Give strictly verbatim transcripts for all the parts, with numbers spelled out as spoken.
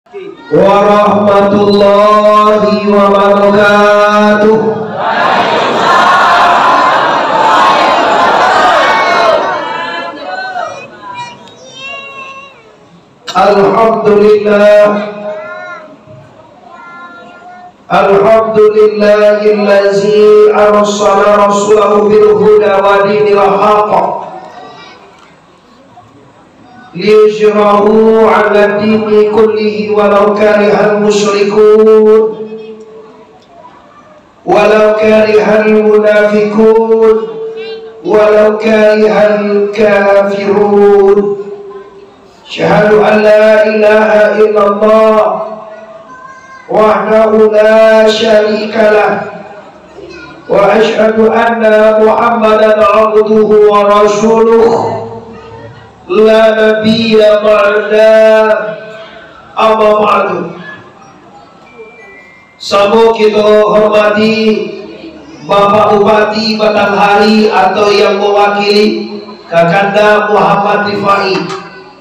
Warahmatullahi wabarakatuh. Alhamdulillah. Alhamdulillahillazi arsala rasulahu bil huda wa dinil haq liyuzhirahu 'alad dini kullihi walau karihal musyrikun. Walau karihal munafiqun, walau karihal kafirun. Asyhadu an la ilaha illallah wahdahu la syarikalah, wa asyhadu anna Muhammadan abduhu wa rasuluh, la nabiyya ba'da, amma ba'du. Samo kito hormati Bapak Bupati Batanghari atau yang mawakili Kakanda Muhammad Rifai.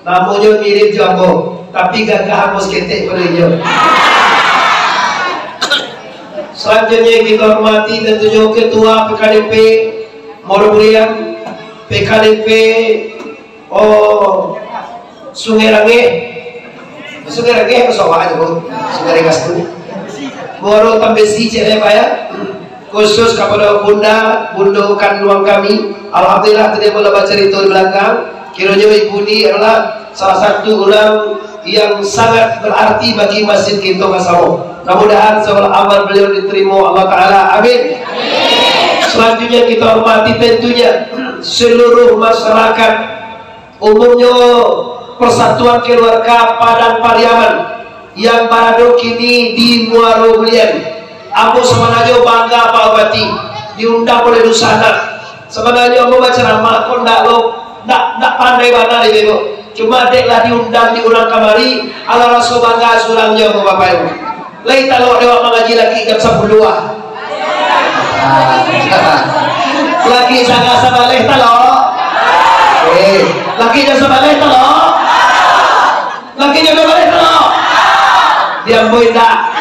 Namonyo mirip jo ambo, tapi gagah ambo saketek pado inyo. Salanjuiknyo kito hormati tantunyo Ketua P K D P Muaro Bulian, P K D P Oh, Sungai Rangeh. Sungai Rangeh atau Sawah aja, Bu? Sungai Rengas tu. Muaro Tambesi, cek ya, Pak, ya. Khusus kepada Bunda, Bunda kanduang kami. Alhamdulillah, tadi boleh baca cerita di belakang. Kiranya ibu ni adalah salah satu orang yang sangat berarti bagi masjid Gintong Asamo. Mudah-mudahan segala amal beliau diterima Allah Ta'ala. Amin. Selanjutnya kita hormati tentunya seluruh masyarakat, umumnya Persatuan Keluarga Padang Pariaman yang barado kini di Muaro Bulian. Ambo sabananyo bangga, Pak Bupati, diundang oleh dunsanak. Sabananyo ambo bacaramah ko ndak lo, ndak, ndak pandai bana dek bebo. Cuma dek lah diundang di urang kamari, alah raso bangga surang jo ambo, Bapak Ibu. Lai talok dek awak mangaji laki jam sapuluah ah. Laki saga sabaleh talok. Eh, laki jam sabaleh talok. Laki jam sabaleh talok. Diam boy ndak.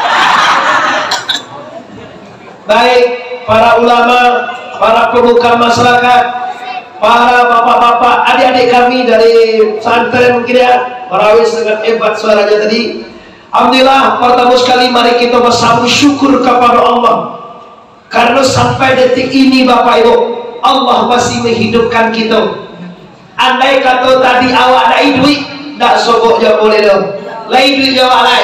Baik, para ulama, para pemuka masyarakat, para bapak-bapak, adik-adik kami dari pesantren mungkin ya, Marawis sangat hebat suaranya tadi. Alhamdulillah, pertama sekali mari kita bersama syukur kepada Allah. Karena sampai detik ini, Bapak Ibu, Allah masih menghidupkan kita. Andai kato tadi awak ndak iduik, ndak sobok jo ambo lai doh. Lai iduik jo awak lai?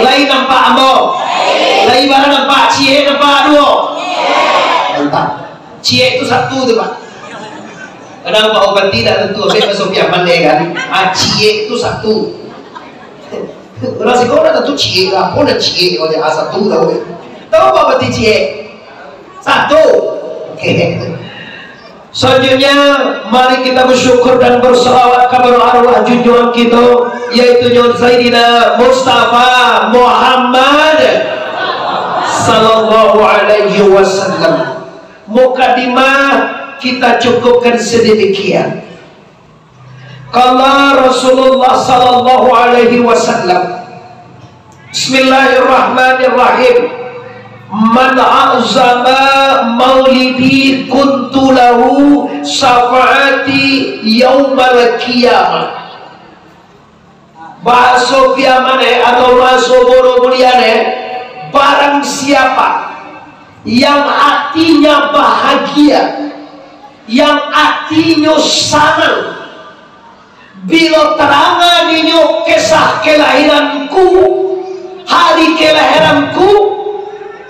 Lai nampak ambo? Lai bara nampak? Ciek nampak duo? Mantap. Ciek tu satu tu, Pak. Kadang Pak Bupati ndak tantu, ambil bahaso Piaman deh kan. Ah, ciek tu satu. Urang siko ndak tantu ciek lah, apo nan ciek, kalau dia satu tahu. Tahu apo arti ciek? Satu. Oke. Selanjutnya, mari kita bersyukur dan bersalawat kepada arwah junjungan kita, yaitu Nyo Zaidina Mustafa Muhammad sallallahu alaihi wasallam. Mukadimah kita cukupkan sedemikian. Qala Rasulullah sallallahu alaihi wasallam, Bismillahirrahmanirrahim. Man a'zama maulidi kuntu lahu syafaati yaumal qiyamah. Bahaso Piaman eh, atau bahaso Boro Bulian eh, barang siapa yang hatinya bahagia, yang atinyo sanang, bilo taranga dinyo kisah kelahiranku, hari kelahiranku,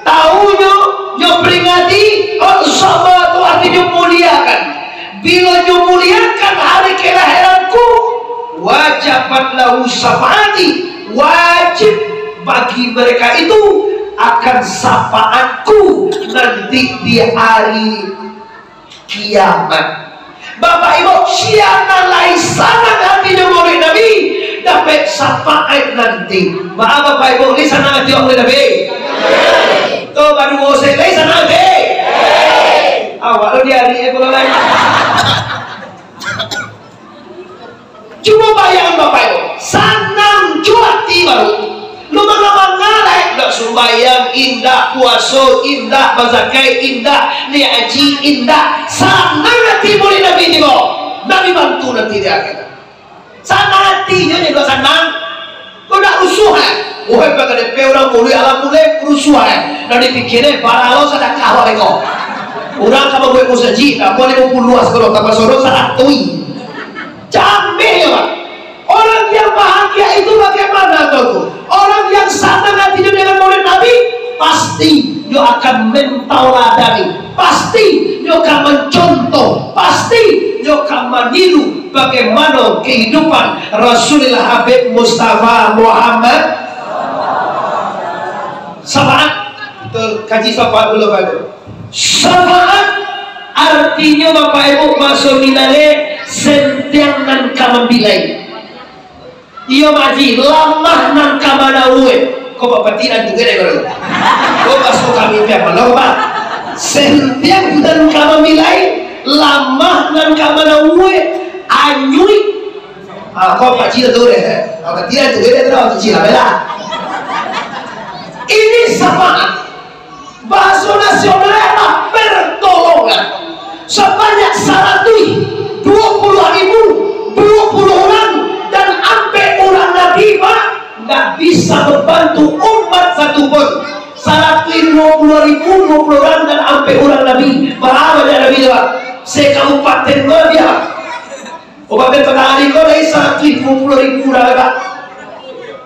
tahunyo nyo peringati, oh, sama tu artinyo muliakan. Bilo nyo muliakan hari kelahiranku, wajabat lahu syafaati, wajib bagi mereka itu akan syafaatku nanti di hari kiamat. Bapak Ibu, sia nan lai sanang hati jo Maulid Nabi, dapek syafaat nanti. Maaf Bapak Ibu, lai sanang hati jo Maulid Nabi? Tu baru bosek lai sanang hati. Awak lo di hari eh, pulang lai. Cubo bayangkan Bapak Ibu, sanang jo ati baru. Indak puaso, indak bazakai, indak naiak haji, indak. Sanang ati maulid Nabi tibo, Nabi bantu nanti di akhirat. Sanang ati nyo, ndak sanang. Kok ndak rusuah, eh? Wahai, pagadai pe urang maulid, alah mulai rusuah, eh? Ndak dipikia, eh, baralo sadakah awak ko. Urang ka mambuek musajik, ndak amuah limo puluah sagalo, tambah soro saratuih. Cameh nyo, Pak. Orang yang bahagia itu bagaimana kau tu? Orang yang sanang hatinyo dengan maulid Nabi, pasti nyo akan mentauladani, pasti nyo akan mencontoh, pasti nyo akan maniru bagaimana kehidupan Rasulullah Habib Mustafa Muhammad. Syafaat. Kita kaji syafaat dulu, Pak. Syafaat artinyo, Bapak Ibu, bahaso Minangkabau, sentiang nan ka mambilai. Iyo, Mak Haji, lamah nan ka manawua. Kok bapatiran tu gede baru? Kok baso kami pian malam, Pak? Sentiang nan ka mambilai, lamah nan ka manawua, anyuik. Ah, kok Pak Haji tu deh? Bapatiran tu gede tu, Pak Haji lah, bela. Ini syafaat. Bahaso nasional apo? Pertolongan. Sabanyak saratuih duo puluah ribu, duo puluah urang, dan ampek urang Nabi, Pak, ndak bisa mambantu umat satu pun. Saratuih duo puluah ribu, duo puluah urang, dan ampek urang Nabi. Bara banyak Nabi tu, Pak? Sakabupaten Madia. Obat den patang ari ko lai saratuih duo puluah ribu dah, Pak.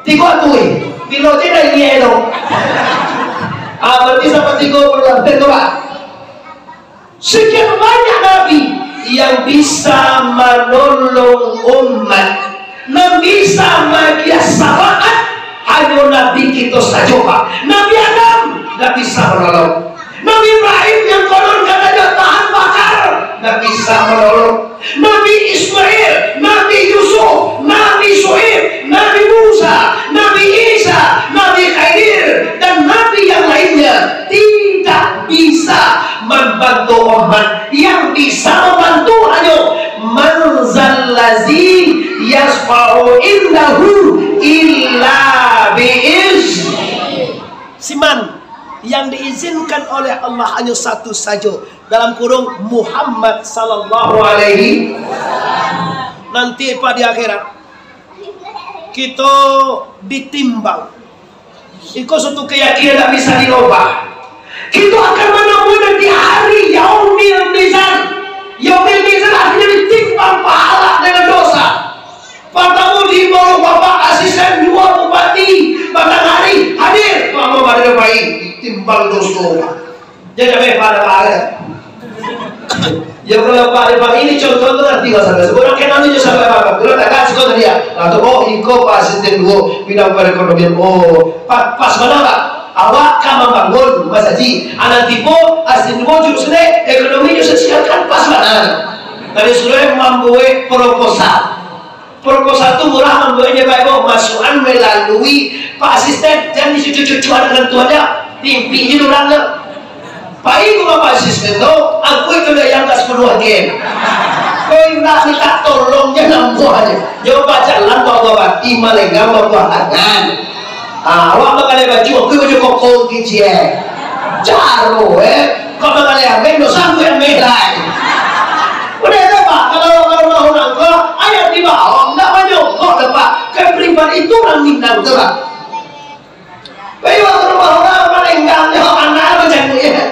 Tigo atuih. Bilo je dah ini, eh, tu. Ah, berarti sampai tigo puluah, den tu, Pak. Sekian banyak nabi yang bisa manolong umat, nan bisa maagiah syafaat, hanyo Nabi kito sajo, Pak. Nabi Adam ndak bisa manolong. Nabi Ibrahim yang konon katonyo tahan bakar, ndak bisa manolong. Nabi Ismail, Nabi Yusuf, Nabi Syuaib, Nabi Musa, Nabi Isa, Nabi Khidir, dan nabi yang lainnya tidak bisa mambantu umat. Yang bisa mambantu hanyo, "Man zallazi yasfa'u indahu illa bi'iznih." Siman yang diizinkan oleh Allah hanyo satu sajo, dalam kurung Muhammad sallallahu alaihi wasallam. Nanti, Pak, di akhirat, kito ditimbang. Iko suatu kayakinan ndak bisa dirubah. Kito akan manamui nanti hari Yaumil Mizan. Yaumil Mizan artinyo ditimbang pahala dengan dosa. Partamo diimbau Bapak Asisten duo Bupati Batanghari hadir, Pak Muhammad Ridho Pai, ditimbang doso. Jadi, sampai pada-pada. Ya, kalau Pak Ridho Pai ini contoh tu nanti masalah. Sebenarnya kan anu je sampai apa? Kalau tak kasih kau tadi ya. Nah, tu, oh, iko Pak Asisten duo bidang perekonomian. Oh, pa-, pas bana, Pak? Awak ka mambangun masajik. Anak tibo, Asisten duo jurus ni, ekonomi jurus sosial kan pas bana. Tadi sudah mambuek proposal. Proposal tu murah mambueknyo, Bapak Ibu, masuakan melalui Pak Asisten, jan dicucu-cucu anak nan tuo aja, timpi je urang tu. Pai ka Pak Asisten tu, aku itu dah yang ka sapuluah gen. Kau indak minta tolong je nambuah je. Yo bajalan tu Abah Bati malenggang babuah tangan. Ah, awak manggaleh baju, aku baju koko kicik, eh. Caro, eh. Kau manggaleh ameh, dosa aku ameh lai. Udah itu, Pak, kalau ka rumah urang ko, ayah di bawah, ndak manyongkok dah, Pak. Kan pribadi itu urang Minang tu, Pak. Baik, ka rumah urang, malenggang, nyo, anak macam ni, eh.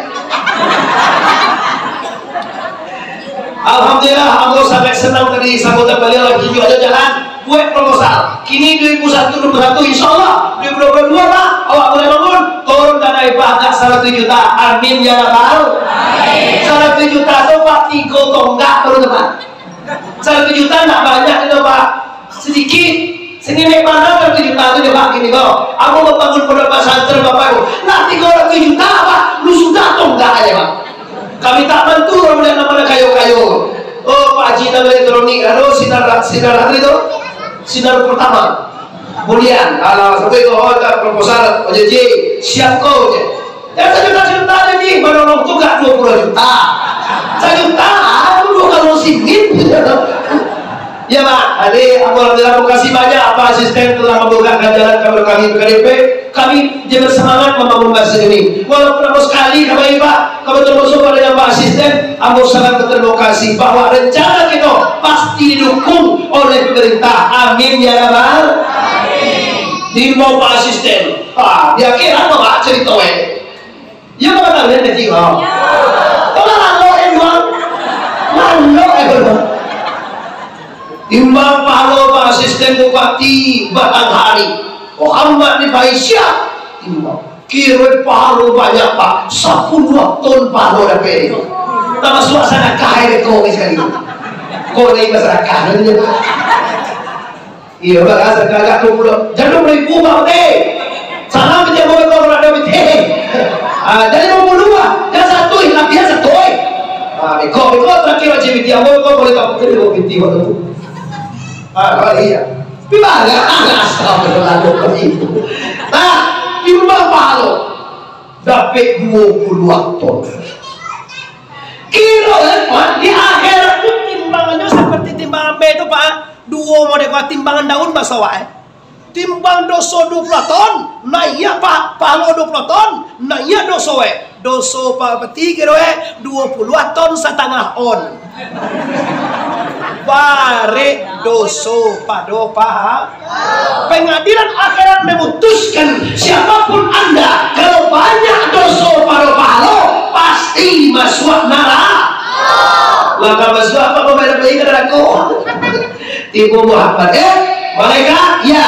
Alhamdulillah, ambo sangat senang tadi sambutan baliau, tunjuk aja jalan, buek proposal. Kini dua ribu satu dua puluh satu, insyaallah dua ribu dua puluh dua lah, awak buliah bangun, turun dana hibah agak saratuih juta. Amin ya rabbal. Amin. Saratuih juta tu, Pak, tigo tonggak baru tu, Pak. Saratuih juta ndak banyak itu, Pak. Sedikit. Senilai mana saratuih juta tu, coba gini ko. Ambo babangun pondok pesantren, Bapak Ibu. Lah tigo ratuih juta, Pak. Lu sudah tonggak aja, Pak. Kami tak bantu, kalau udah nama kayo-kayo. Oh, Pak Haji, nama elektronik, anu, sinar, sinar apa itu? Sinar pertama. Bulian, alah, sampai ko, oh, tak proposal, O J J, siap ko, je. Yang sajuta-juta aja ni, manolong tu gak dua puluh juta. Sajuta, aku dua kali simin. Ya, Pak, ade, Alhamdulillah, makasih banyak Pak Asisten telah mambukakan jalan kepada kami ke K D P. Kami jadi semangat membangun masjid ini. Walaupun ambo sekali kami, Pak, kami termasuk pada yang Pak Asisten, ambo sangat berterima kasih bahwa rencana kita pasti didukung oleh pemerintah. Amin ya rabbal. Diimbau Pak Asisten. Ah, di akhiran apa cerita, eh? Ya, Bapak tahu, ya, kecil, oh. Tolong lalok, eh, Bang. Lalok, eh, Bang. Timbang pahalo Pak Asisten Bupati Batanghari, Muhammad Rifaizya, timbang. Kiro pahalo banyak, Pak. Sapuluah ton pahalo dapek. Tamasuak sadakah, eh, ko, sekali. Ko lai basadakah, Pak. Iyo, lah, lah, sagagak tu pulo. Jadi limo ribu, Pak Uti. Salam, pejabat kau kalau ada P T. Ah, jadi limo puluah lah. Jan satu, eh, labihan satu, eh. Ah, beko, beko, terakhir wajib P T. Ambo kau boleh tak mungkin limo P T waktu tu. Ah, kalau iya. Tapi banyak, astagfirullahaladzim. Nah, timbang pahalo. Dapek duo puluah ton. Kiro, eh, Pak, di akhirat tu timbangannyo seperti timbang ambe tu, Pak. Duo model, Pak, timbangan daun baso awak, eh. Timbang doso duo puluah ton, naiak, Pak, pahalo duo puluah ton, naiak doso, eh. Doso Pak Bupati kiro, eh, duo puluah ton satangah on. Barek doso pado paha-, Pengadilan akhirat memutuskan, siapapun anda, kalau banyak doso pado pahalo, pasti masuak narako. Maka masuak apa kau bela-bela ikan aku? Tibo Muhammad, eh, malaikat, ya.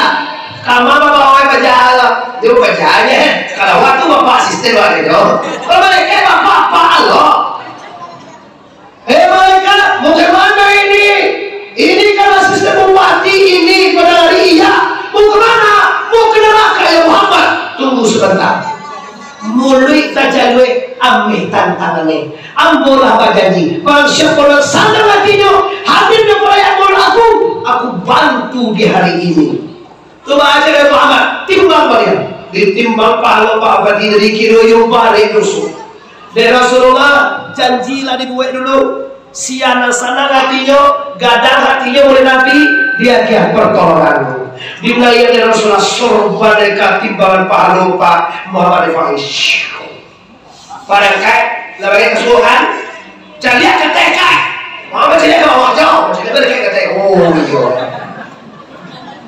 Kama babawa bajalan. Dia bajalan, eh. Kalau waktu bapak asisten wali tu. Kalau malaikat bapak, bapak Allah. "Hei malaikat, mau ke mana ini? Ini kan asisten bupati ini pada hari iya. Mau ke mana? Mau ke neraka, ya Muhammad. Tunggu sebentar." Muluik tajaluik, ameh tantangan ni. Ambo lah bajanji, barang siapa nan sanang hatinyo, hadir di perayaan maulid aku, aku bantu di hari ini. Coba aja dari Muhammad, timbang baliau. Ditimbang pahalo Pak Bupati, jadi kiro iyo barek doso. Dek Rasulullah, janji lah dibuek dulu. Sia nan sanang hatinyo, gadang hatinyo oleh Nabi, diagiah pertolongan. Dinaiak dek Rasulullah, sorban dari katimbangan pahalo Pak Muhammad Faiz. Barangkek, lah baliak ka suruhan, caliak ka ateh. Mama caliak ka bawah, jauh, caliak baliak ka ateh. Oh, iyo.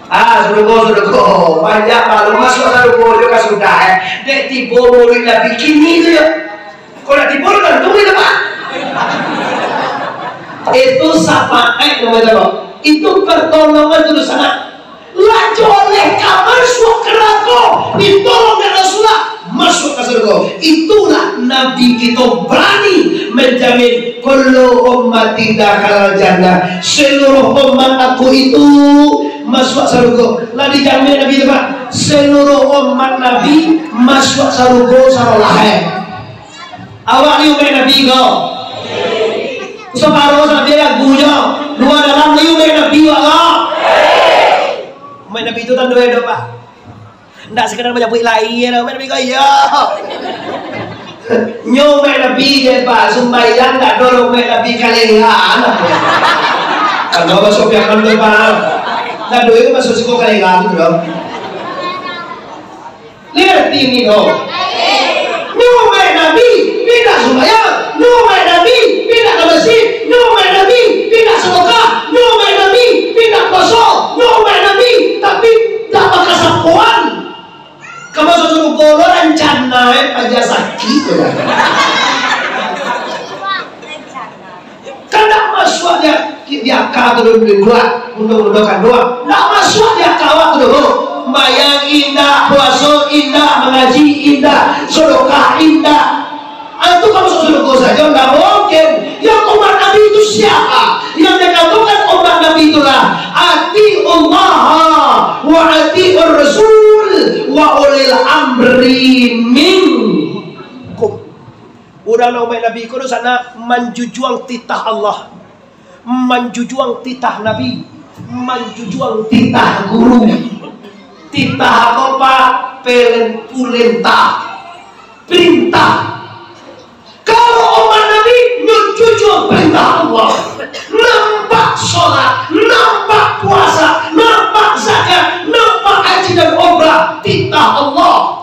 Ah, surugo, surugo. Banyak baru masuak surugo juo ka sudah, eh. Dek tibo muluik Nabi kini tu, yo. Kalau tibo tu, tantu ni dapat. Itu sapaat, nama tu. Itu pertolongan tu sangat. Lah joleh ka masuak ka narako, ditolong dek Rasulullah, masuak ka sarugo. Itulah Nabi kito barani manjamin, "Kullu ummati dakhalal jannah." Seluruh umat aku itu masuak sarugo. Lah dijamin Nabi tu, Pak. Seluruh umat Nabi masuak sarugo sarolah, eh. Awak ni umaik Nabi ko? Saparo sajo lagunyo. Lua dalam ni umaik Nabi awak ko? Umaik Nabi tu tando ado, Pak. Ndak sakadar manyabuik lai, umaik Nabi ko, iyo. Nyo umaik Nabi je, Pak. Sumbayang ndak ado umaik Nabi kalengan. Kalau baso piaman tu, Pak. Ndak ado baso siko kalengan tu, bro. Ngerti ni, no? Nyo umaik Nabi, pindah sumbayang. Nyo umaik Nabi, pindah ka masjid. Nyo umaik Nabi, pindah sadakah. Nyo umaik Nabi, pindah puaso. Nyo umaik Nabi, tapi dak bakasapoan. Ka masuak sarugo lo rancana, eh, paja sakik tu. Kan ndak masuak di, di aka tu dulu, buek undo-undo kanduang. Ndak masuak di aka awak tu dulu. Sumbayang indak, puaso indak, mangaji indak, sadakah indak. Ah, tu ka masuak sarugo sajo, ndak mungkin. Yang umat Nabi itu siapa? Yang dikatakan umat Nabi itulah, "Atiullaha wa atiur rasul wa ulil amri minkum." Urang nan umaik Nabi ko doh sanak manjujuang titah Allah, manjujuang titah Nabi, manjujuang titah guru. Titah apo, Pak? Pelen-, pulentah. Perintah. Kalau umat Nabi manjujuang perintah Allah, nampak sholat, nampak puasa, Allah.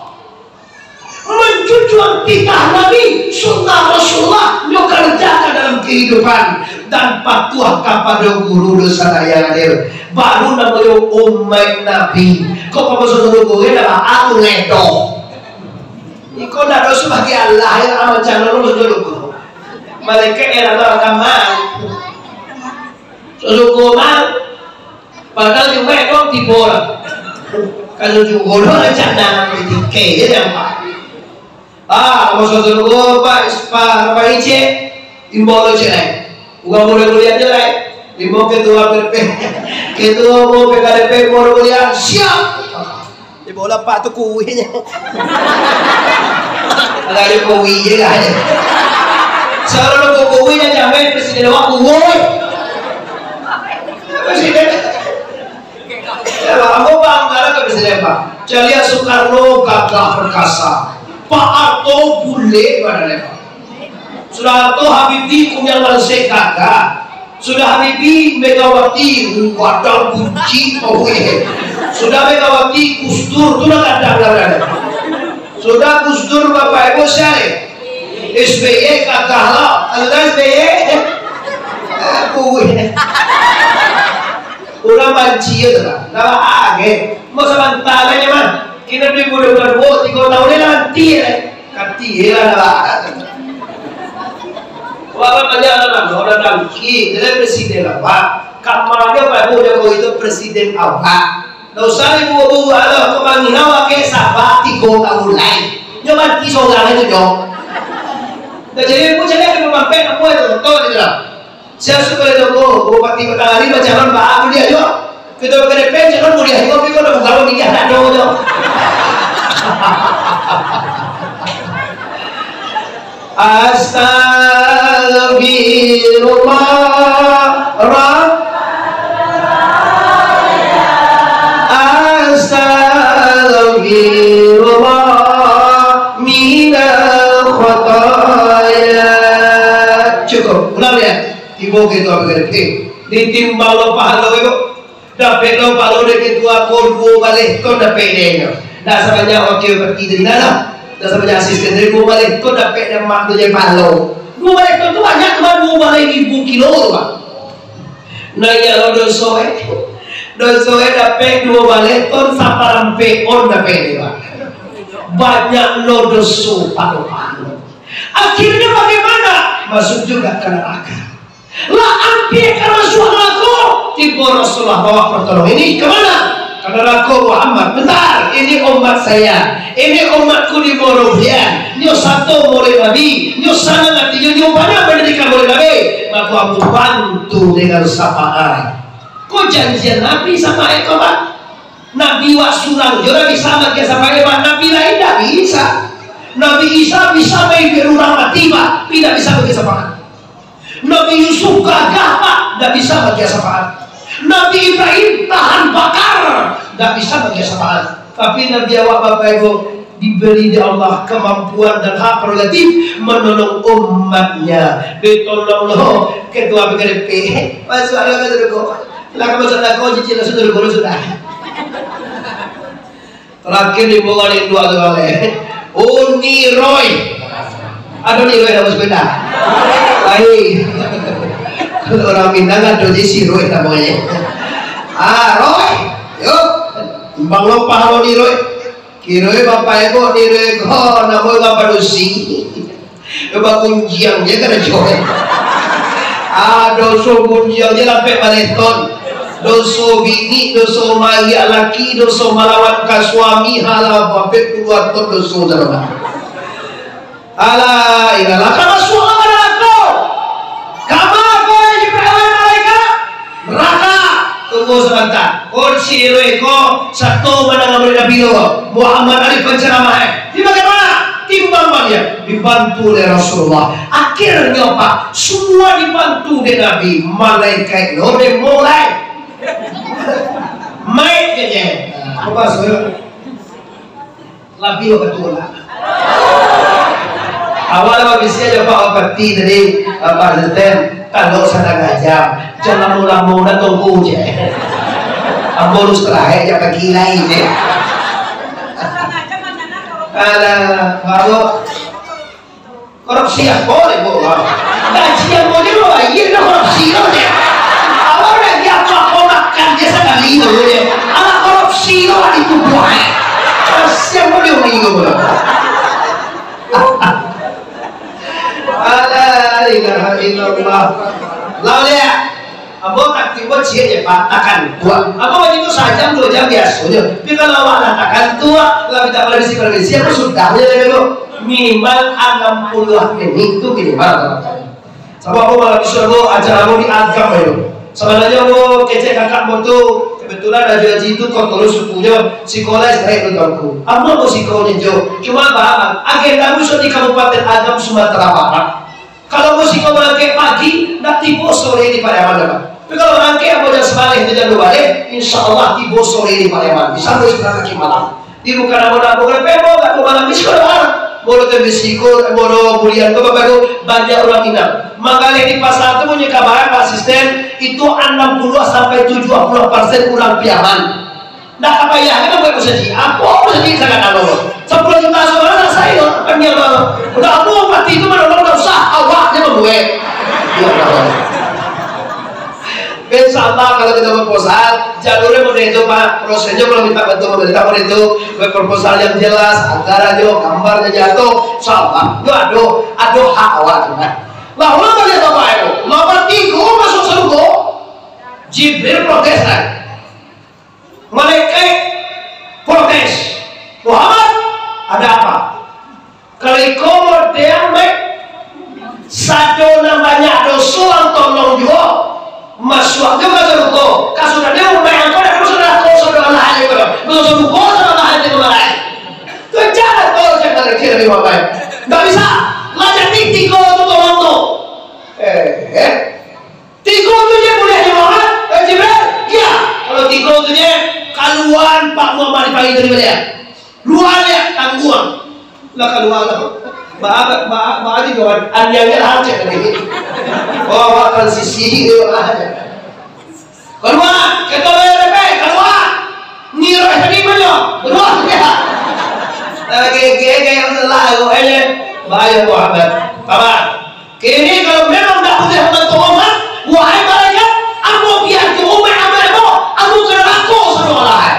Mancucuang titah Nabi, sunnah Rasulullah, nyo karjakan dalam kahidupan, dan patuah kapado guru dosa nan hadir. Baru namonyo umaik Nabi. Kok ka masuak sarugo, dah lah, aku redo. Iko ndak ado sabagai Allah, yo, amal calon masuak sarugo. Malaikat yo lah, kamar. Sarugo mah. Padahal Jumaik tu tibo lah. Kalau Jumaik tu rencana tiket je nampak. Ah, masuak sarugo, Pak, Pak, Pak Icek, imbau lo cek lai. Urang mudo kuliah je lai. Imbau ketua P P, ketua umum P K D P mudo kuliah, siap. Imbau lah Pak tu kuihnyo. Agak ada kuih je lah. Salah lo kuih je, jamai presiden awak kuih. Presiden. Ya, ambo paham, karano ka bisa lempar. Caliak Soekarno gagah perkasa, Pak Harto bulek badan lempar. Sudah Harto Habibie kunyang lansek gagah. Sudah Habibie Megawati, uh, gadang buncik, oh, eh. Sudah Megawati Gus Dur, tu lah gadang lah badan. Sudah Gus Dur, Bapak Ibu, sia lai? S B Y gagah lo. Ado S B Y? Aku. Urang banci tu lah. Dah lah, ah, oke. Mau sabanta aja mah. Kini beli bulan-bulan, oh, tiga tahun ni lah nanti, eh. Kati lah, dah lah. Wah, banyak lah, orang dangki. Jadi presiden lah, Pak. Kamarnya Pak Ibu Jokowi itu presiden awak. Ndak usah ibu-ibu, alah, kok manginau, oke, sabar tigo tahun lai. Nyo mati sorang itu, nyo. Ndak jadi ibu, jadi ada mamampek, apa itu, betul itu lah. Siap suka itu, oh, Bupati Batanghari, macam mana, Pak, aku dia, yo. Kita ke depan, jangan mulia, yo, tapi kalau bukan, ini ada, nyo. Astagfirullah, Ra-, astagfirullah, minal khotoya. Cukup, ulang ya. Tibo ka itu, apa kata? Eh, ditimbang lo pahalo itu. Dapek lo pahalo dek ketua ko duo baleh ton dapek dek nyo. Ndak sabanyak wakil bupati tadi, ndak lah. Ndak sabanyak asisten tadi, duo baleh ton dapek dek mak tu je pahalo. Duo baleh ton tu banyak tu, Bang, duo baleh ribu kilo tu, Bang. Nah, iyo lo doso, eh. Doso, eh, dapek duo baleh ton saparampek on dapek dek, Bang. Banyak lo doso pado pahalo. Akhirnyo bagaimana? Masuk juga ka narako. Lah ampia ka masuak narako, tibo Rasulullah bawa pertolongan. Ini ka mana? Ka narako, Muhammad. Bentar, ini umat saya. Ini umatku di Mongolia. Nyo sato murid Nabi. Nyo sanang atinyo, nyo banyak mandirikan murid Nabi. Mako ambo bantu dengan syafaat. Ko janjian Nabi syafaat ko, Pak? Nabi wak surang jo ndak bisa bagian syafaat, Pak. Nabi lain ndak bisa. Nabi Isa bisa maiduikkan urang mati, Pak, tapi ndak bisa bagian syafaat. Nabi Yusuf gagah, Pak, ndak bisa bagian syafaat. Nabi Ibrahim tahan bakar, ndak bisa bagian syafaat. Tapi Nabi awak, Bapak Ibu, diberi dek Allah kemampuan dan hak prerogatif menolong umatnya. Ditolong lo ketua B K D P. Masuk Allah ka surga. Lah ka masuk neraka, cicil langsung surga sudah. Terakhir di bunga di dua tu, eh. Oh, Niroi. Ada Niroi nama sepeda? Lain. Kalau orang Minang ada di si Roy namanya. Ah, Roy. Yuk. Bang lo pahalo Niroi. Kiro bapak ibu Niroi ko namo bapak dosi. Bagunjiang je karajo. Ah, doso gunjiang je lampek baleh ton. Doso bini, doso mariak laki, doso malawan ka suami, halah, ampek puluah ton doso dalam. Alah, iyolah, ka masuak ka narako. Kama ko, Jibril, malaikat? Narako. Tunggu sabanta. Ko si Niroi ko, sato mandanga murid Nabi lo, Muhammad Arif penceramah, eh. Di bagaimana? Timbang baliak, dibantu oleh Rasulullah. Akhirnyo, Pak, semua dibantu dek Nabi. Malaikat lo demo lai. Maik je, je. Apa maksudnyo? Labiah wakatu lah. Awak lah babisiak jo Pak Bupati tadi, Pak Asisten, kalau satangah jam, jan lamo-lamo, dah tunggu je. Ambo harus terakhir je pagi lai je. Alah, baru korupsi apo deh, Bu? Gaji ambo ni lo, iyo, dah korupsi lo, deh. Awak dah dia apo-apo makan dia sakali dulu, deh. Alah, korupsi lo, ado tubuah, eh. Kasian ambo ni, urang tu. Alah, ilaha illallah. Lah, liek. Ambo taktik ambo ciek je, Pak, takantuak. Ambo baitu sajam, duo jam biaso je. Tapi kalau awak lah takantuak, lah minta permisi-permisi, ambo sudah je lah dulu. Minimal anam puluah menit tu minimal. Sabab ambo malam Isya tu acara ambo di Agam tu. Sabananyo ambo kecek kakak ambo tu, kebetulan Haji-Haji tu kontol sukunyo, sikolah S T M tu Tuanku. Ambo ambo sikolah nyo, cuma baa, agenda ambo di Kabupaten Agam, Sumatera Barat. Kalau musim kau barangkek pagi, ndak tibo sore di Pariaman, Pak. Tapi kalau barangkek, ambo jam sabaleh tu jam duo baleh, insya Allah tibo sore di Pariaman. Bisa ambo istirahat kaki malam. Di bukan ambo ndak ambo ngelepon, ndak ambo malam di sekolah. Ambo tu bisi ko, ambo bulian ko, Bapak Ibu, banyak urang Minang. Manggaleh di pasar tu, bunyi kabar, Pak Asisten, itu anam puluah sampai tujuah puluah persen urang Piaman. Ndak ka payah kan buek musajik. Apo musajik sangat anu? Sapuluah juta sabananyo ndak sayo, panjang banget. Udah apo mati tu manolong, ndak usah, awak je mambuek. Ya Allah. Insya Allah, kalau kita proposal, jalurnyo model itu, Pak. Prosesnyo kalau minta bantu pemerintah model itu, buek proposal yang jelas, anggarannyo, gambarnyo nyata, insya Allah. Itu ado, ado hak awak tu, Pak. Lah, urang baliak Bapak itu, nomor tigo masuk surga, Jibril protes, kan? Malaikat protes, "Muhammad, ada apa? Kalau iko model, Mek, sado nan banyak doso ang tolong juo, masuak juo ka sarugo. Kasudahnyo umaik angkau dak masuak narako, sadolah aja ko. Masuak sarugo, sadolah aja ko, malai." Tu cara kau cakap lagi lebih baik. Ndak bisa. Lah jadi tigo tu tolong tu. Eh, eh. Tigo tu je buliah dimakan, eh, Jibril? Iya. Kalau tigo tu je, kaluan Pak Muhammad dipanggil tadi baliak. Luar ya, tangguang. Lah kaluar lah. Ba, ba, ba, ba, di luar. Anian je lah, cek tadi. Oh, awak transisi je lah. Kaluar, ketua R P, kaluar. Ni roh tadi mana? Kaluar dia. Lagi, lagi, lagi yang salah, kok, eh, bahaya Muhammad. Apa? Kini kalau memang ndak buliah mambantu umaik, wahai malaikat, ambo biakan umaik ambo, ambo ka narako sadolah.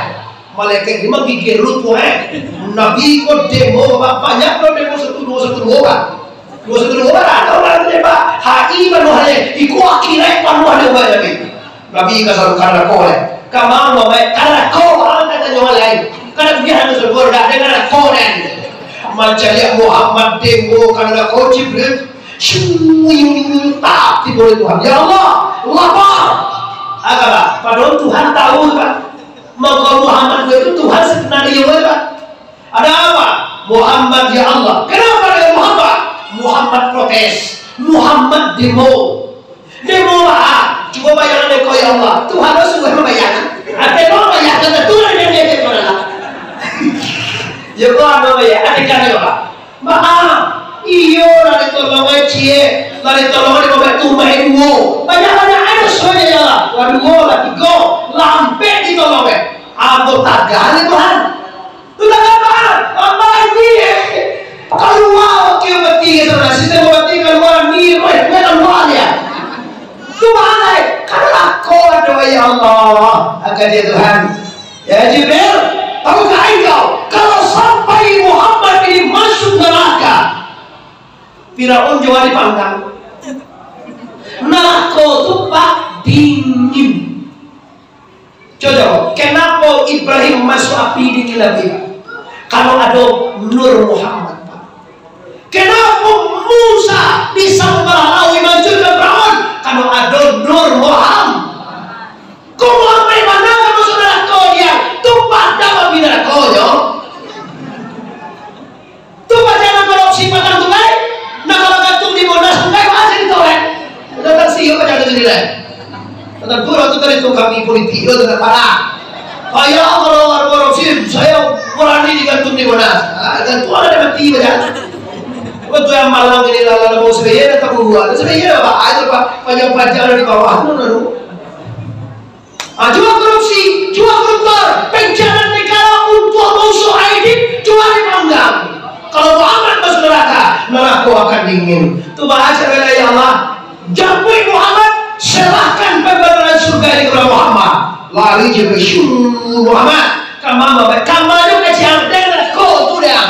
Malaikat ni manggigir rutuh, eh. Nabi ko demo, Pak, banyak lo demo satu duo, satu duo, Pak. Duo satu duo, Pak, atau lah demo, Pak. Hari panuah ni, iko akhirat panuah ni umaik Nabi. Nabi ka sarukan narako, eh. Ka ma umaik, ka narako, urang ka tanyo lain. Ka nan biaso sarugo, dak ado narako, eh. Mancaliak Muhammad demo ka narako, Jibril. Syuuu, tak tibo dek Tuhan. Ya Allah, lapar. Agak, padahal Tuhan tahu, Pak. Mangko Muhammad itu Tuhan sebenarnya, Pak. Ada apa? Muhammad, ya Allah. Kenapa dengan Muhammad? Muhammad protes. Muhammad demo. Demo lah. Cuba bayangkan dek kau, ya Allah. Tuhan lo suruh membayangkan. Ada lo membayangkan, tentu lah dia, dia, dia, dia, dia. Ya, kau ada bayar. Ada kan, ya, Pak? Maaf, iyo lah ditolong ai ciek, lah ditolong ai dipambantu umah duo. Banyak-banyak ai doso, ya Allah. Lah duo, lah tigo, lah ampek ditolong ai. Ambo tagah dek Tuhan. Tu tagah, Tuhan. Tambah lagi, eh. Kalua, oke, mati, kata urang. Sita mati, kalua, ni, roh, kalua dia. Tu mahal ai. Kan narako ado, ya Allah. Angkat dia, Tuhan. Ya Jibril, tahukah engkau, kalau sampai Muhammad ini masuk neraka, Firaun jua dipanggang. Narako tu, Pak, dingin. Coba, kenapa Ibrahim masuk api dingin lagi, Pak? Kalau ada nur Muhammad, Pak. Kenapa Musa bisa mambalah lauik mancurkan Firaun? Karena ada nur Muhammad. Kok Muhammad mana kamu saudara kau dia? Tu padam api narakonyo. Tu pacar nak korupsi patang tu, kan? Nak kalau gantung di Monas tu, kan? Masih ditolak. Udah tak siap pacar tu, kan? Tentu lah tu tadi tu kami politik tu tak parah. Kayak kalau ada korupsi, saya berani digantung di Monas. Ah, gantung ada mati baca. Betul yang malang ini lah, lah, mau sebaya dah tak buat. Sebaya dah, Pak. Ayo, Pak. Panjang-panjang ada di bawah tu, lalu. Ah, jua korupsi, jua koruptor, penjara negara untuk musuh Aidin, jua dipanggang. Kalau Muhammad masuk neraka, neraka akan dingin. Tu baca, "Ya Allah, japuik Muhammad, serahkan pembenaran surga ini kepada Muhammad." Lari je ke, "Syuu, Muhammad, kama, kama nyo ka ciang den ko tu dah."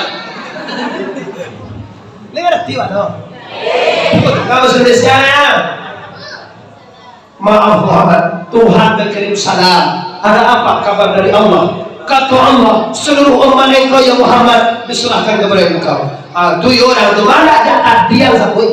Ni ngerti, Pak, tu? Kamu sudah siap, ya? "Maaf, Muhammad, Tuhan berkirim salam. Ada apa kabar dari Allah?" Kata Allah, "Seluruh umat engkau, ya Muhammad, diserahkan kepada engkau." Ah, tu yo urang tu, mana aja tadi yang sabut.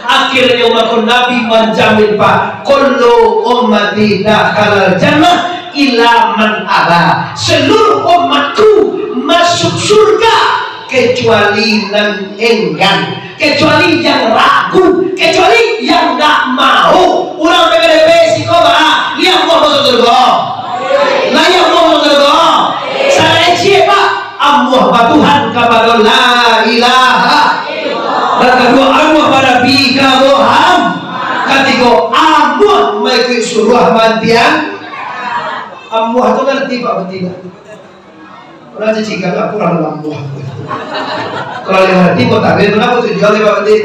Akhirnyo mako Nabi manjamin, Pak, "Kullu ummati dakhalal jannah illa man aba." Seluruh umatku masuk surga kecuali nan enggan, kecuali yang ragu, kecuali yang ndak mau. Urang P K D P siko ba, lai amuah masuk surga? Lai amuah masuk surga? Sarai ciek, Pak, amuah batuhan kapado la ilaha. Nan kaduo, amuah banabi ka Muhammad. Katigo, amuah maikuik suruah mantiang. Amuah tu ngarti, Pak, betul tak? Urang cicikan lah kurang lambuah. Kalau yang ngarti mau tampil, kenapa tujuan lewat nanti?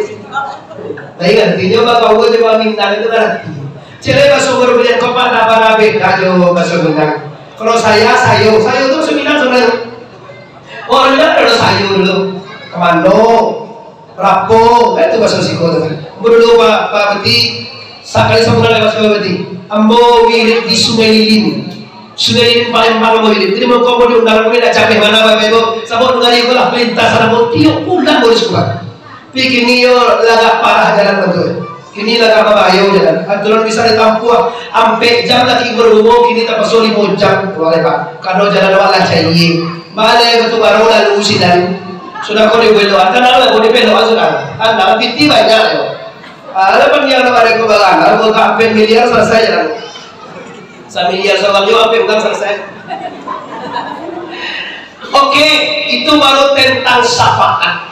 Nah, ingat, artinya, bakawa jo Minang itu ngarti. Cile baso baru punya kopak, tak pada beda jo baso Minang. Kalau saya, sayo, sayo tu baso Minang sebenarnya. Orang Minang ada sayo dulu. Kemano? Rapo, kan tu baso siko tu kan. Ambo dulu, Pak, Pak Beti, sakali sabulan lewat Sungai Beti. Ambo wirid di Sungai Lilin. Sungai Lilin Palembang ambo wirid. Jadi, mangko ambo diundang, ambo indak cameh bana, Bapak Ibu. Sabab nunggali ko lah palintasan ambo tiok bulan baru sikuat. Tapi kini yo lagak parah jalan tu. Kini lagak babahayo jalan. Aturan bisa ditampuah ampek jam lagi barumo, kini tapaso limo jam. Boleh, Pak. Kado jalan awak lah cayie. Baleh batu baru lalu sinan. Sudah ko dibelokan, kan lalu ko dibelokan sudah. Kan dalam piti banyak yo. Ah, lapan miliar lapan ribu barang, lalu ko ampek miliar selesai jalan. Samiliar salam yo, ampek utang selesai. Oke, itu baru tentang syafaat.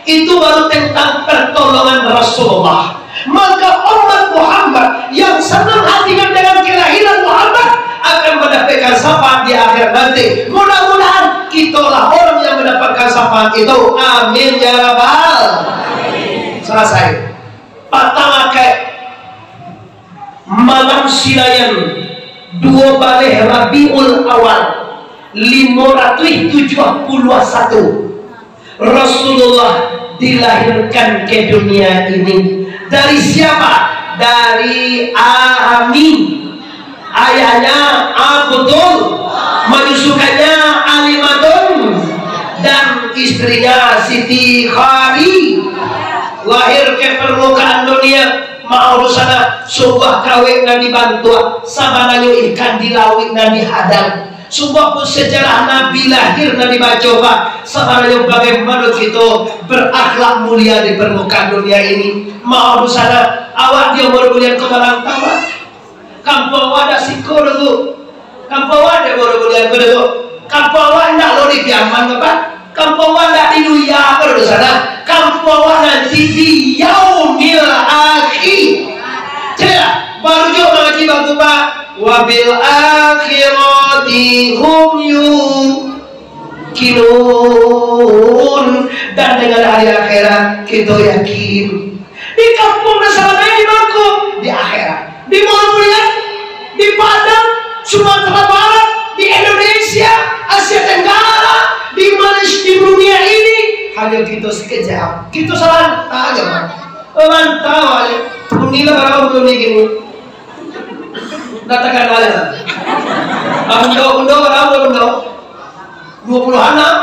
Itu baru tentang pertolongan Rasulullah. Maka umat Muhammad yang senang hatinya dengan kelahiran Muhammad akan mendapatkan syafaat di akhirat nanti. Mudah-mudahan kitolah orang yang mendapatkan syafaat itu. Amin ya rabbal. Selesai. Patang akek malam Sinayan, duo baleh Rabiul Awal, limo ratuih tujuah puluah satu, Rasulullah dilahirkan ke dunia ini. Dari siapa? Dari Amin. Ayahnya Abdul, menyusukannya Alimatun, dan istrinya Siti Khadi. Lahir ke permukaan dunia, maaf sanak, sungguah kawek nan dibantuak, sabananyo ikan di lauik nan dihadang. Sungguah pun sejarah Nabi lahir nan dibaco, Pak, sabananyo bagaimana kito berakhlak mulia di permukaan dunia ini. Maaf sanak, awak di umur bulian ko marantau, Pak. Kampuang awak dak siko doh tu. Kampuang awak dak baru bulian ko doh tu. Kampuang awak indak lo di Piaman ko, Pak. Kampuang awak indak di Luya ko doh tu sanak. Kampuang awak nanti di Yaumil Akhir. Cek lah, baru juo mangaji bagus, Pak. Wabil akhirati hum yuqinun. Dan dengan hari akhirat, kito yakin. Di kampuang nan salamo ini di mano? Di akhirat. Di Muaro Bulian, di Padang, Sumatera Barat, di Indonesia, Asia Tenggara, di Malaysia, di dunia ini, hanya kito sekejap. Kito sarantau aja, Pak. Rantau aja. Inilah barang dunia ini. Katakan aja. Undo, undo, barang undo. Dua puluh anam,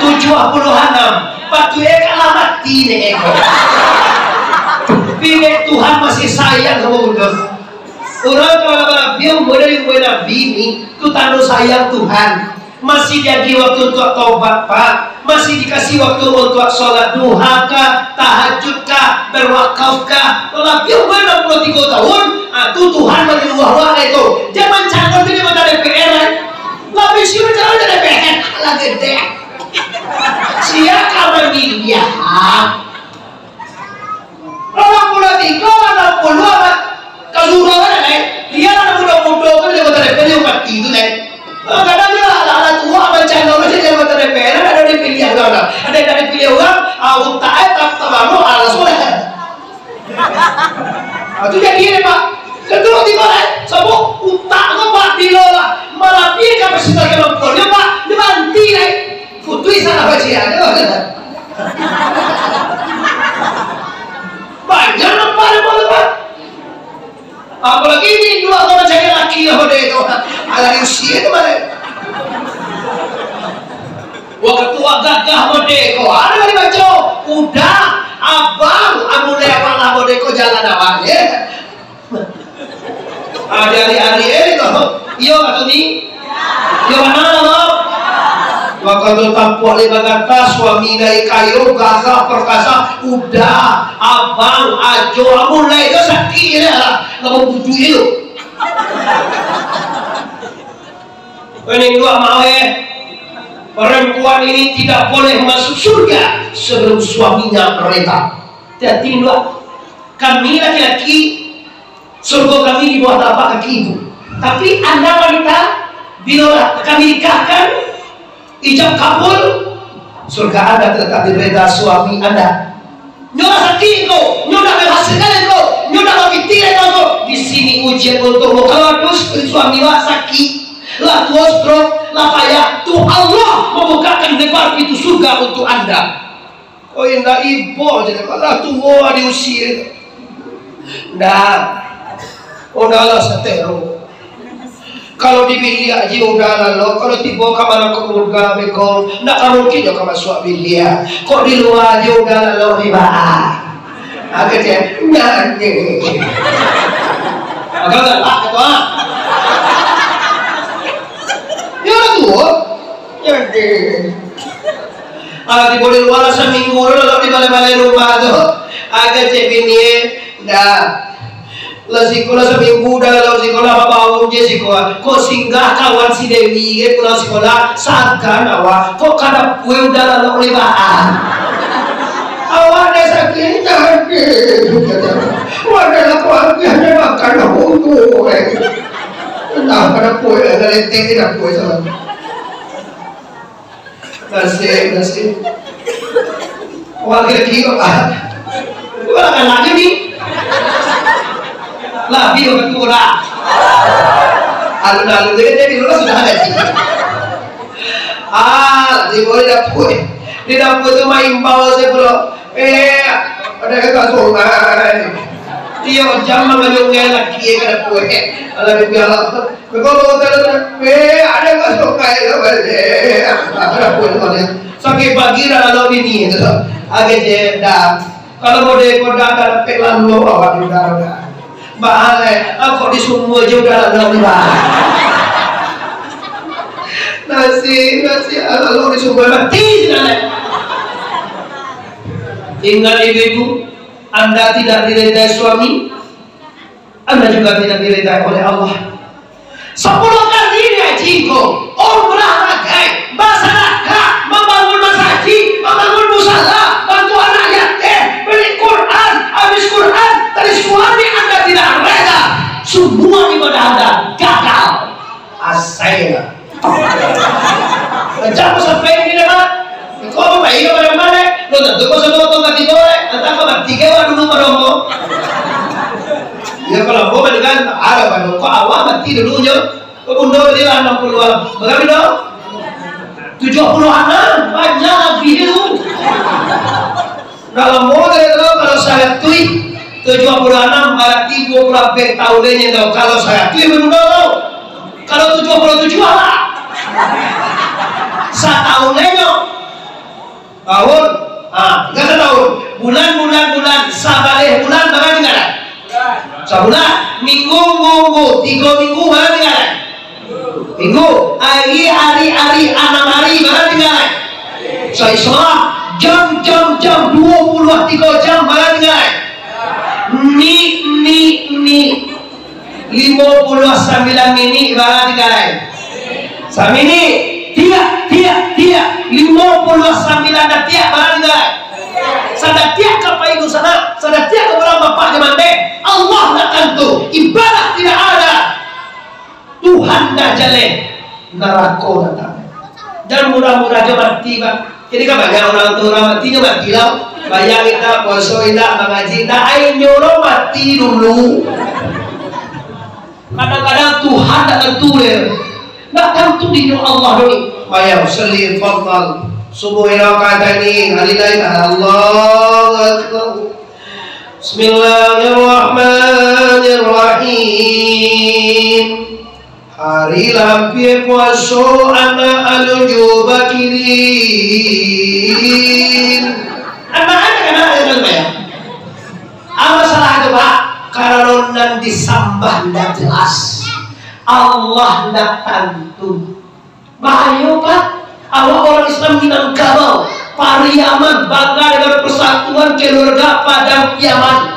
tujuah puluh anam. Patuik e kalah mati dek e ko. Tapi dek Tuhan masih sayang samo bundo. Urang kalau barabiah umua dari umua Nabi ni, tu tando sayang Tuhan. Masih jadi waktu untuak taubat, Pak. Masih dikasih waktu untuak sholat duha kah, tahajud kah, berwakaf kah. Barabiah umua enam puluh tiga tahun, ah, tu Tuhan manyuruah awak itu. Jangan calon jadi anggota D P R, eh. Lah bisi macam mana D P R? Lah gede. Sia ka mamiliah. Lapan puluah tiga, lapan puluah, Pak. Ka surau kan, eh? Dia anak muda-muda kan, dia kata D P R, dia mati tu, eh. Ah, kadang dia lah, lah, lah tua, macam mana, jadi anggota D P R, ada dipilih. Ah, tu jadi deh, Pak. Ketua tigo lai, sabab utak ko, Pak, bilo lah malabiahi kapasitas kamampuannyo, Pak, nyo baranti lai. Putuih salah baco, aduh. Banyak nampak deh, Pak, tu, Pak. Apalagi induak ko mancari laki lah, deh, tu. Alah, di usia tu, Pak, deh. Waktu gagah mode ko, ado nan dibaco, uda, abang, amun lai abang lah mode ko jalan abang, ye. Ah, di ari-ari, eh, ko. Iyo, Kak Tuni? Iyo, bana, ko. Mako tu tampuak lai bagata, suami lai kayo, gagah, perkasa, uda, abang, ajo, amun lai ko sakik je lah. Namo bujuik tu. Ini dua maweh, perempuan ini tidak boleh masuk surga sebelum suaminya rela. Hati-hati, dua. Kami laki-laki, surga kami di bawah telapak kaki ibu. Tapi anda wanita, bila lah kami nikahkan, ijab kabul, surga anda terletak di reda suami anda. Nyo lah sakik ko, nyo lah berhasil ko, nyo lah bapiti ko. Di sini ujian untukmu. Kalau aduh, suami awak sakik, lah tuo stroke, lah payah, tu Allah membukakan lebar pintu surga untuk anda. Oh, indak ibo je, lah tuo di usia. Ndak. Oh, dah lah satero. Kalau di biliak je uda lalok, kalau tibo ka marako murga beko, ndak ka mungkin nyo ka masuak biliak. Kok di lua je uda lalok ni, Pak? Agak cek, nyanyi. Agak galak tu, ah. Ya, tu. Nyanyi. Alah tibo di lua lah saminggu tu, lalok di balai-balai rumah tu. Agak cek bini, ndak. Lah siko lah saminggu uda lalok siko lah, babaun je siko. Kok singgah kawan si Dewi ke pulang sikolah, sagan awak. Kok ka dapua uda lalok lebakan. Awak dah sakik, sakik. Wadah lah kuat, dia makan lah bungkuk, eh. Entah ka dapua, eh, dah letek di dapua sana. Nasib, nasib. Wah, laki-laki kok, ah. Wah, anak je ni. Lah, bi, orang tua lah. Alun-alun dia, dia di luar sudah ada, cik. Ah, di bawah dapur. Di dapur tu main bau saya pula. Eh, ada kata sungai. Dia jam mangayungan laki ka dapur. Alah, dia biarlah. Beko bawa tadi, eh, ada masuk kain lah balik. Ada pun balik. Sakik pagi dah lalu bini tu. Agak je dah. Kalau mode ko dah, dah dapek lalu awak ni dah, dah. Bahal, eh, kok di sumur je udah lalu ni, bah. Nasi, nasi, ah, lalu di sumur mati je dah, eh. Ingat ibu-ibu, anda tidak diredai suami, Anda juga tidak diridai oleh Allah. Sepuluh kali diaji ko, umrah bagai, basadakah, mambangun masajik, mambangun musala, bantu anak yatim, bali Quran, habis Quran, tapi suami Anda tidak rela, semua ibadah Anda gagal. Asai lah. Macam sampai ni dah, Mak. Kau apa baik kau pada mana? Lo tak tahu kau sama kau mati kau, eh? Entah kau mati kau dulu pada kau. Ya, kalau kau pada kan, ada pada kau awak mati dulu je. Kau bunuh tadi lah enam puluh lah. Berapa dah? Tujuh puluh anak, banyak lagi tu. Dalam model tu, kalau saratuih, tujuh puluh anam, barati duo puluah ampek taun lai nyo tu. Kalau saratuih, baru tu. Kalau tujuh puluh tujuah lah. Satahun lai nyo. Tahun. Ha, tingga satahun. Bulan, bulan, bulan. Sabaleh bulan, bara tingga? Sabulan. Minggu, minggu, minggu. Tigo minggu, bara tingga? Minggu, ari, ari, ari, anam ari, bara tingga? Sa-Isra, jam, jam, jam, duo puluah tigo jam, bara tingga? Ni, ni, ni, limo puluah sambilan minik, bara tingga? Saminik, tiak, tiak, tiak, limo puluah sambilan datiak, bara tingga? Sadatiak ka pai dunsanak, sadatiak ka urang bapak jo mandeh, Allah ndak tantu, ibadah tidak ada. Tuhan dah jaleh, narako datang. Jan murah-murah jo mati, Pak. Jadi kan banyak urang tu, urang mati nyo mati lah. Bayang indak, puaso indak, mangaji indak, ai nyo lo mati dulu. Kadang-kadang Tuhan ndak tantu deh. Ndak tantu dinyo Allah doh ni. Bayang, sallin, fadhal. Subuh ino kata ni, hari lain, Allahu Akbar. Bismillahirrahmanirrahim. Hari lampia puaso anak alun juo bakilin. Anak-anak, anak-anak, anak-anak. Apa salah tu, Pak? Karano nan disambah ndak jelas. Allah ndak tantu. Bahayo, Pak. Awak urang Islam Minangkabau, Pariaman, bangga dengan persatuan keluarga Padang Piaman.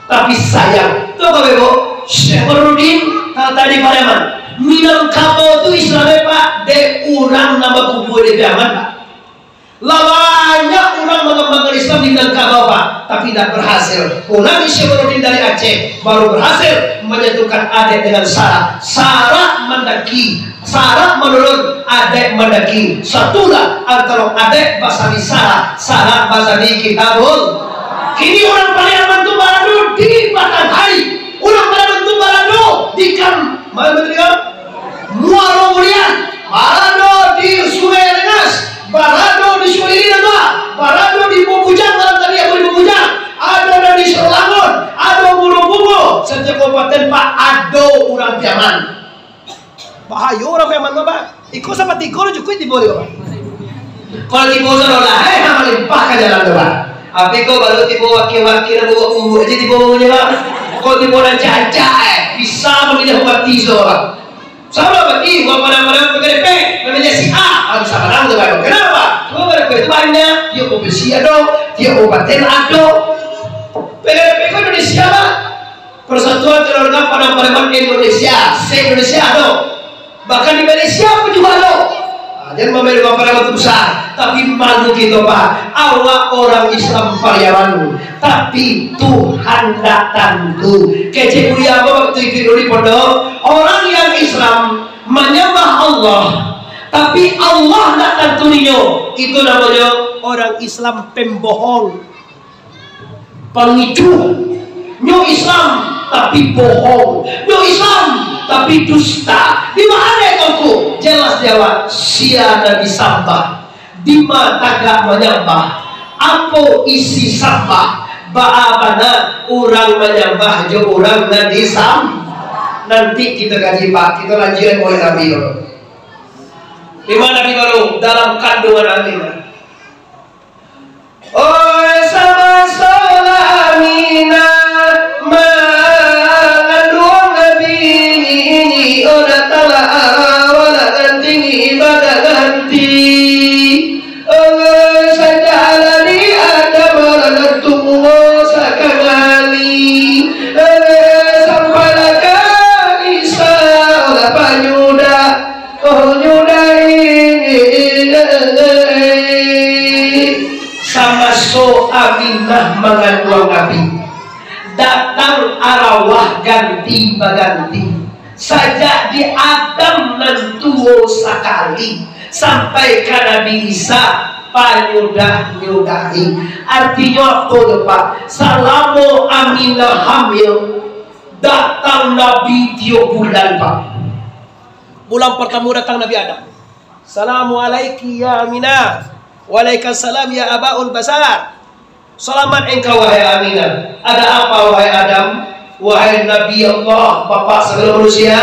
Tapi sayang, tu apa bebo? Syekh Burhanuddin, kalau tadi Pariaman. Minangkabau tu Islamnya, Pak, dek urang nan bakubua di Piaman, Pak. Lah banyak urang mangambangkan Islam di Minangkabau, Pak, tapi indak berhasil. Ulama Syekh Burhanuddin dari Aceh baru berhasil menyatukan adat dengan syarak. Syarak mandaki, syarak manurun, adat mandaki. Satulah antaro adat basandi syarak, syarak basandi Kitabul. Kini urang Pariaman tu barado di Batanghari, urang Pariaman tu barado di Kam-, mana tadi, Kam-, Muaro Mulian, barado di Sungai Rengas, barado di Sungai Lilin, barado di Bubujang, malam tadi ado di Bubujang, ado nan di Sarulangun, ado Bulu Bungo, satiap kabupaten, Pak, ado urang Piaman. Bahayo urang Piaman tu, Pak. Iko sapatigo lo cukuik tibo di, Pak. Kalau tibo sadolah, eh, malimpah ka jalan tu, Pak. Tapi kok baru tibo wakil-wakil nan bawa umur aja tibo je, Pak. Kok tibo nan cacak, eh, bisa mamiliah bupati saurang. Sama bupati, bukan pandang-pandang P K D P, namanya si A, harus sama tu, Pak. Kenapa? Sebab P K D P itu banyak, tiap provinsi ado, tiap kabupaten ado. P K D P itu Indonesia, Pak. Persatuan Keluarga Padang Pariaman Indonesia, se-Indonesia ado. Bahkan di Malaysia pun juga ado. Ah, jan main-main Padang tu besar, tapi malu kito, Pak. Awak urang Islam Pariaman, tapi Tuhan ndak tantu. Kecek Buya ambo waktu itu dulu di pondok, urang yang Islam manyambah Allah, tapi Allah ndak tantu dinyo, itu namonyo urang Islam pembohong. Pangicuah. Nyo Islam, tapi bohong. Nyo Islam, tapi dusta. Di ma ado tu? Jelas jawab, sia nan disambah. Di ma tagak manyambah? Apo isi sambah? Baa bana urang manyambah jo urang nan disambah? Nanti kita kaji, Pak. Kita lanjutkan mulai Nabi dulu. Di ma Nabi baru? Dalam kandungan Aminah. Oi, samaso lah Aminah manganduang Nabi, oh, datanglah awak lah nganti ibadah nganti. Oi, sajak lah di Adam lah nan tuo sakali. Oi, sampailah ka Isa lah panyudah. Oh, nyudahi. Samaso Aminah manganduang Nabi, datang arawah ganti baganti. Sajak di Adam nan tuo sakali, sampai ka Nabi Isa, panyudah-nyudahi. Artinyo apo tu, Pak? Salamo Aminah hamil, datang Nabi tiok bulan, Pak. Bulan partamo datang Nabi Adam. "Salamu alaiki ya Aminah." "Waalaikumsalam ya Abaul Basar." "Selamat engkau, wahai Aminah." "Ada apa, wahai Adam?" "Wahai Nabi Allah, Bapak segala manusia."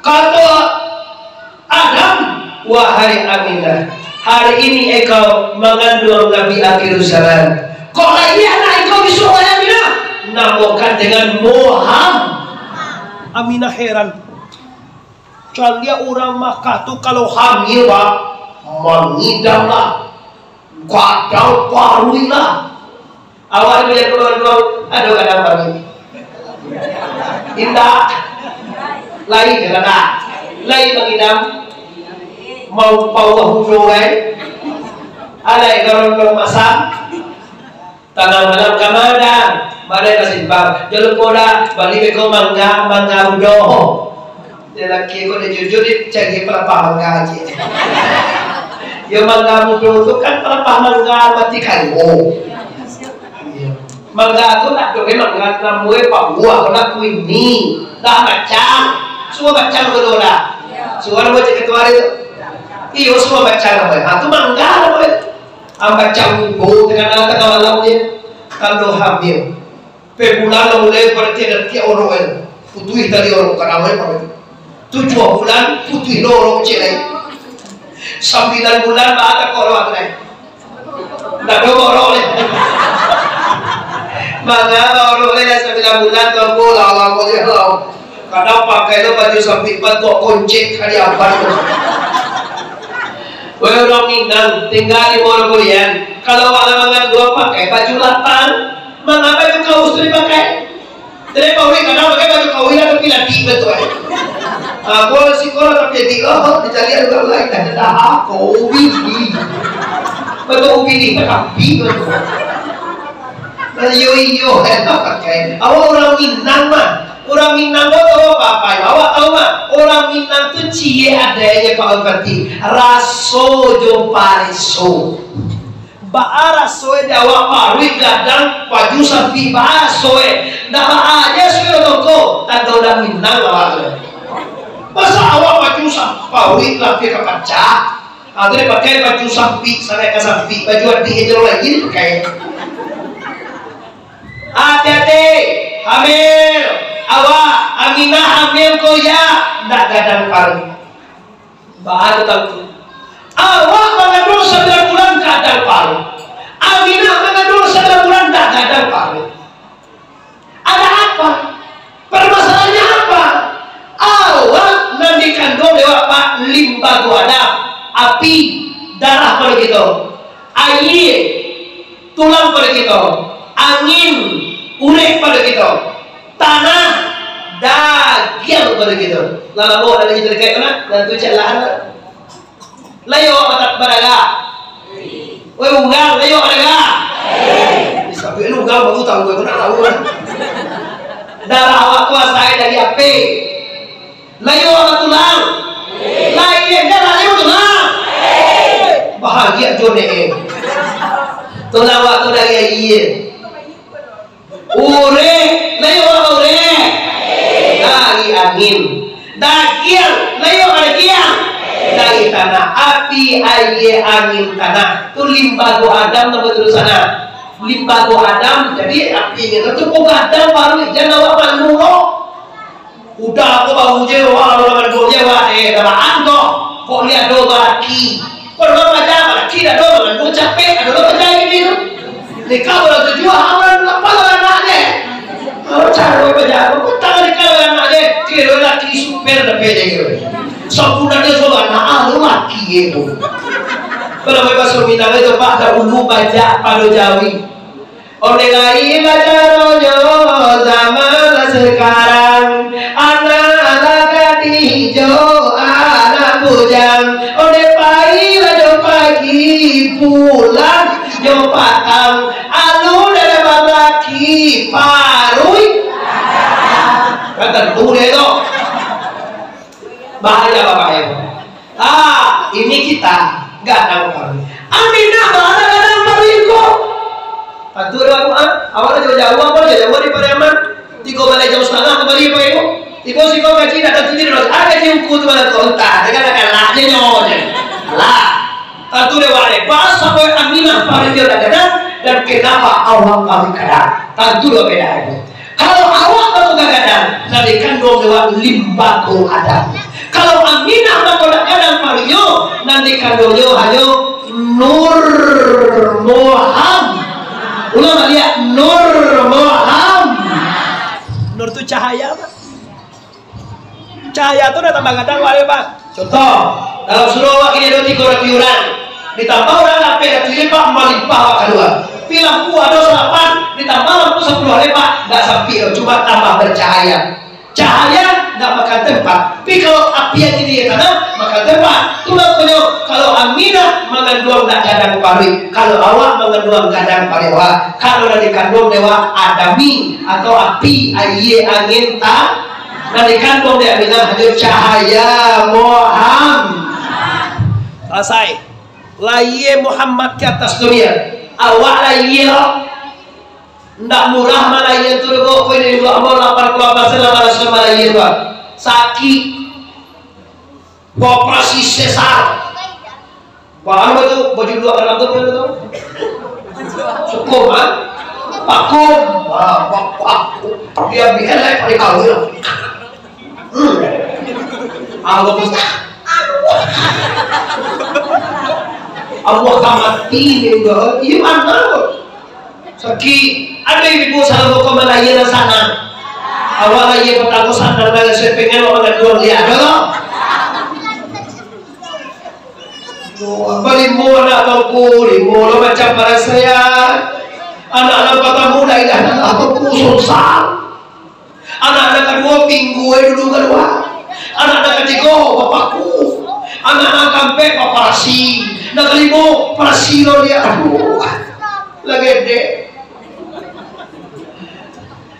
Kato Adam, "Wahai Aminah, hari ini engkau manganduang Nabi akhir zaman. Kok lahia anak engkau bisuak, wahai Aminah?" "Namokan dengan Muhammad." Aminah heran. Caliak urang Makkah tu kalau hamil, Pak, mangidam lah, gadang paruik lah. Awak tu yang keluar-keluar, aduh, gadang paruik. Indak. Lain, indak. Lain mangidam. Mau pauah udo, kan? Alai garondong masam. Tangah malam ka ma dah? Madai ka simpang. Jan lupo dah, bali beko mangga, mangga mudo. Lalaki ko dek jujur, dek cari palapah mangga aje. Yo, mangga mudo tu kan talapah mangga mati kayo. Iyo. Mangga tu nak doh mangga namonyo pabuah, nak kuini, nak bacang. Suo bacang tu lah. Suo namo cek ketua tu. Iyo, suo bacang namonyo. Ha, tu mangga namonyo. Am bacang mudo tangah, tangah malam je. Tando hamil. Pe bulan lah mulai berarti ada tiap orok kan. Putuih tali orok, kadang lain pakai. Tujuah bulan, putuih lo orok ciek lain. Sambilan bulan, baa takok lo tu lain. Ndak ado orok lain. Manga orok lain dah sambilan bulan, tu ambo lah, lah, ambo je lah. Kadang pakai lo baju sampik, bantuak koncek ka di amban tu. Weh, urang Minang, tingga di Borobulian. Kalau awak lah manganduang, pakai baju lapang. Manga baju kaus tu dipakai? Jadi, paruik kadang pakai baju kaus, tapi ladik batua, eh. Ah, kalau siko lah tapi ladik, oh, dicari urang lain, dah, dah, dah, kau ubili. Batua ubili, tapi batua. Nah, iyo, iyo, eh, pakai. Awak urang Minang mah. Urang Minang ko tau apo-apo, awak tau mah. Urang Minang tu ciek adainyo, Pak Bupati. Raso jo pareso. Baa raso di awak paruik gadang, baju sampik, baa raso e? Ndak baa je raso e tongko, tando urang Minang awak tu. Masa awak baju sam-, paruik lapeh ka pacah, atau dipakai baju sampik, sarai ka sampik, baju adik je lai dipakai. Ati-ati, hamil, awak, Aminah hamil ko ya, ndak gadang paruik. Baa tu tangku. Awak mangandung sambilan bulan gadang paruik. Aminah mangandung sambilan bulan ndak gadang paruik. Ada apa? Permasalahannya apa? Awak nan dikanduang dek awak, Pak, limbago Adam, api, darah pado kito, aia, tulang pado kito, angin, urek pado kito, tanah, dagiang pado kito. Lah lamo ado lagi tarikek tu nah, nan tu cak lahan lah. Layo awak bata-, badagang? Weh, urang, layo badagang? Bisa duit lu, urang baru tahu, gue pernah tahu, kan? Darah awak tu asai dari api. Layo awak batulang? Lain, darah layo batulang? Bahagia jo ne. Tulang awak tu dari aia. Urek, layo awak urek? Dari angin. Dagiang, layo dagiang? Dari tanah. Api, aia, angin, tanah. Tu limbago Adam namo tu sana. Limbago Adam, jadi api angin tu pun gadang paruik, jan awak malu lo. Udah ko baru je, wah, urang mandua je, wah, eh, damaan ko. Kok liek ado balaki. Kok urang paja balaki dak ado, urang mandua capek, ado urang paja gini tu. Nikah bulan tujuah, urang lapan lah anak je. Kalau caro paja, kok tangan nikah lah anak je. Kiro laki super dapek je kiro. Sabulan je sudah anak, ah, lu laki je tu. Kalau bahaso Minang itu, Pak, dahulu bajak pado jawi. Ondeh lai lah caronyo zaman lah sakarang, anak lah gadih jo anak bujang. Ondeh pai lah jo pagi, pulang jo patang, alun ado balaki paruik. Kan tantu deh tu. Bahaya, Bapak Ibu. Ah, ini kita gadang paruik. Aminah baa gadang paruik ko. Tantu dek awak, ah, awak lah jauah-jauah, awak lah jauah-jauah di Pariaman. Tigo baleh jam satangah ka Pariaman ko. Tibo siko gaji dak tantu dek awak. Ah, gaji ungku tu malah ko, antah, dak galak-galak je nyo je. Alah. Tantu dek awak deh. Baa sabab Aminah paruik nyo dak gadang, dan kenapa awak paruik gadang? Tantu dek awak beda itu. Kalau awak baru gadang, nan dikanduang dek awak limbago Adam. Kalau Aminah mangko dak gadang paruiknyo, nan dikanduangnyo hanyo Nur Moham. Ulang baliak, Nur Moham. Nur tu cahaya, Pak. Cahaya tu dah tambah gadang, Pak, yo, Pak. Contoh, dalam surau awak kini ado tigo ratuih urang. Ditambah urang lapeh ratuih, Pak, malimpah awak kalua. Pi lampu ado salapan, ditambah lampu sapuluah alek, Pak, ndak sampik doh, cuma tambah bacahaya. Cahaya ndak makan tempat. Pi kalau api nan di tanah, makan tempat. Tu makonyo, kalau Aminah manganduang ndak gadang paruik, kalau awak manganduang gadang paruik awak, kalau nan dikanduang dek awak adami atau api, aia, angin, ta-, Nan dikanduang dek Aminah hanyo cahaya Muhammad. Salasai. Layie Muhammad ka ateh dunia. Awak layie lo. Ndak murah malayie tu doh, ko ini dua puluh lapan puluh persen lah malayie tu. Sakik. Operasi sesar. Wah, anu tu, baju luar dalam tu, apa tu? Sukum, ha? Pakum. Wah, wah, wah. Dia bikin lah, pakai kawin lah. Hmm. Allah Gusti. Allah tak mati ni udah. Iya, mana? Sakik. Ada ibu salah buka malayie lah sana. Awak lah iya petangko sana lah, saya pengen lo mengandung dia. Ada lo? Balimo anak tangku, limo lo macam parasaian. Anak nan patamu lah ilah anak tangku, susah. Anak nan kaduo, pinggu ai dulu kalua. Anak nan katigo, bapaku. Anak nan kaampek, baparasi. Nan kalimo, parasi lo dia. Aduh. Lah gedek.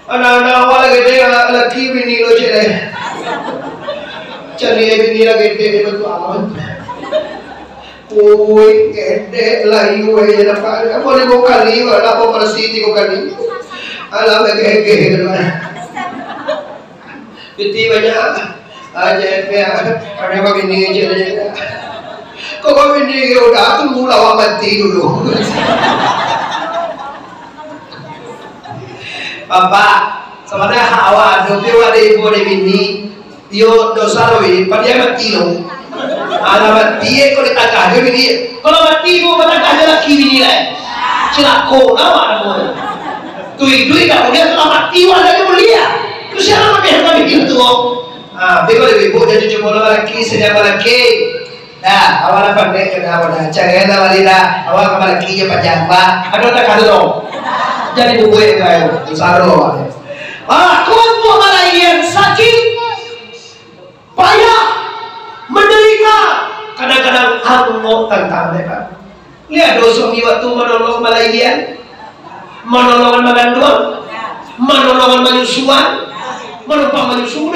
Anak-anak awak lah gedek, anak laki bini lo cek lai. Cari bini lah gedek, dia bantu amat. Woi, gedek lah, woi, dapat. Apo limo kali, wak, lah operasi tigo kali. Alah, begeh-geh, gitu. Piti banyak. Aja, ya. Ada apa bini je, ya. Kok kau bini, ya udah, tunggulah awak mati dulu. Bapak, sabananyo hak awak ado, tapi awak ado ibu, ado bini. Iyo, dosa lo, weh. Padiah mati lo. Alah mati, eh, kok ditagah jo bini. Kalau mati, ibu, batagah jo laki bini lai. Cilako, nawa namonyo. Tu iduik dak buliah, tu lah mati, wah, dak buliah. Tu sia nan labiah kami tu. Ah, tapi kalau ibu, jadi cuma lo laki, sajo laki. Dah, awak lah pandai ka dah, awak dah. Carai lah baliak dah. Awak ka balaki jo paja, Pak. Ado tak kato dong? Jadi bubuik ka ayo. Saru awak. Ah, kumpul malaian sakik. Payah. Mandarita. Kadang-kadang angok tantang dek, Pak. Lihat doso di waktu manolong malaian. Manolong manganduang. Manolong manyusuan. Manumpang manyusu.